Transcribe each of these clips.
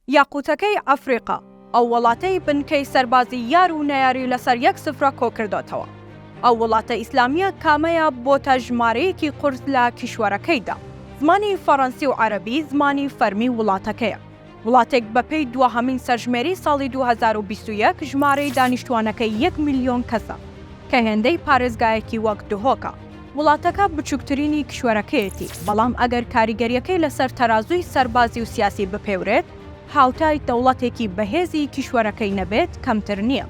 یاقوتەکەی ئەفریقا، ئەو وڵاتەی بنکەی سەربازی یار و نەیاری لەسەر یەک سفرە کۆکردۆتەوە. ئەو وڵاتە ئیسلامییە کامەیە بۆتە ژمارەیەکی قورس لە کیشوەرەکەیدا. زمانی فەڕەنسی و عەرەبی زمانی فەرمی وڵاتەکەیە. وڵاتێک بەپێی دواهەمین سەرژمێری ساڵی 2021 ژمارەی دانیشتوانەکەی یەک ملیۆن کەسە، کە هێندەی پارێزگایەکی وەک دهۆکە. وڵاتەکە بچوکترینی کیشوەرەکەیەتی، بەڵام ئەگەر کاریگەریەکەی لەسەر تەرازووی سەربازی و سیاسی بپێورێت، هاوتای دەوڵەتێکی بەهێزی کیشوەرەکەی نەبێت کەمتر نییە.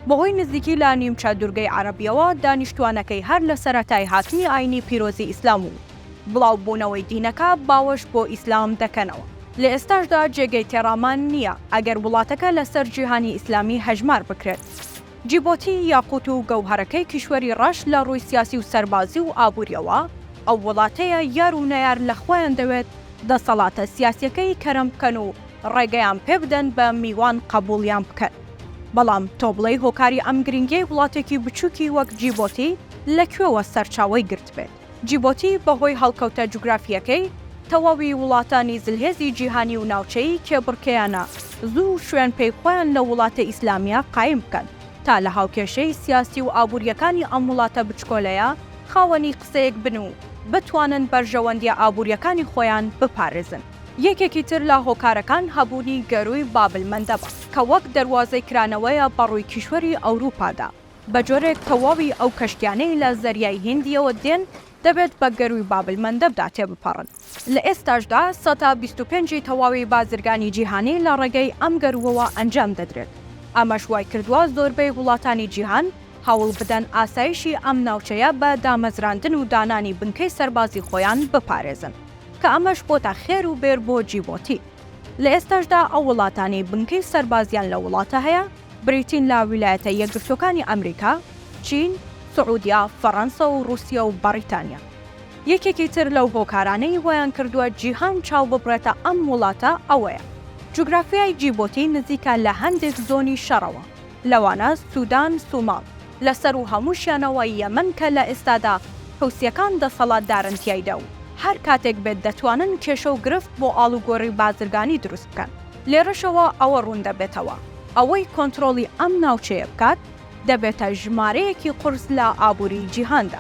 بەهۆی نزیکی لە نیمچە دورگەی عەرەبیەوە، دانیشتوانەکەی هەر لە سەرەتای هاتنی ئاینی پیرۆزی ئیسلام و بڵاوبوونەوەی دینەکە باوەش بۆ ئیسلام دەکەنەوە. لە ئێستاشدا جێگەی تێڕامان نییە ئەگەر وڵاتەکە لەسەر جیهانی ئیسلامی هەژمار بکرێت. جیبۆتی یاقوت و گەوهەرەکەی کیشوەری ڕەش لە ڕووی سیاسی و سەربازی و ئابووریەوە ئەو وڵاتەیە یار و نەیار لە خۆیان دەوێت دەسەڵاتە سیاسیەکەی کەرەم بکەن و ڕێگەیان پێ بدەن بە میوان قەبوڵیان بکەن. بەڵام تۆ بڵێی هۆکاری ئەم گرنگیەی وڵاتێکی بچوکی وەک جیبۆتی لە کوێوە سەرچاوەی گرتبێت؟ جیبۆتی بەهۆی هەڵکەوتە جوگرافییەکەی، تەواوی وڵاتانی زلهێزی جیهانی و ناوچەیی کێبڕکێیانە زوو شوێن پێی خۆیان لەو وڵاتە ئیسلامییە قایم بکەن تا لە هاوکێشەی سیاسی و ئابوورییەکانی ئەم وڵاتە بچکۆلەیە خاوەنی قسەیەک بن و بتوانن بەرژەوەندییە ئابوورییەکانی خۆیان بپارێزن. یەکێکی تر لە هۆکارەکان هەبوونی گەرووی بابلمەندەبە کە وەک دەروازەی کرانەوەیە بەڕووی کیشوەری ئەوروپادا. بە جۆرێک تەواوی ئەو کەشتیانەی لە زەریای هیندیەوە دێن دەبێت بە گەرووی بابلمەندەبدا تێبپەڕن. لە ئێستاشدا سەتا 25 ی تەواوی بازرگانی جیهانی لە ڕێگەی ئەم گەرووەوە ئەنجام دەدرێت. ئەمەش وایکردووە زۆربەی وڵاتانی جیهان هەوڵ بدەن ئاسایشی ئەم ناوچەیە بە دامەزراندن و دانانی بنکەی سەربازی خۆیان بپارێزن کە ئەمەش بۆتە خێر و بێر بۆ جیبۆتی. لە ئێستاشدا ئەو وڵاتانەی بنکەی سەربازیان لە وڵاتە هەیە بریتین لە ویلایەتە یەکگرتووەکانی ئەمریکا، چین، سعودیە، فەڕەنسە و ڕووسیە و بەڕیتانیا. یەکێکی تر لەو هۆکارانەی وایان کردووە جیهان چاو ببڕێتە ئەم وڵاتە ئەوەیە جوگرافیای جیبۆتی نزیکە لە هەندێک زۆنی شەڕەوە لەوانە سودان، سوماڵ، لە سەروو هەمووشیانەوە یەمەن کە لە ئێستادا حوسیەکان دەسەڵاتدارن تیایدا و هەر کاتێک بێت دەتوانن کێشە و گرفت بۆ ئاڵوگۆری بازرگانی دروست بکەن. لێرەشەوە ئەوە ڕوون دەبێتەوە ئەوەی کۆنترۆڵی ئەم ناوچەیە بکات دەبێتە ژمارەیەکی قورس لە ئابووری جیهاندا.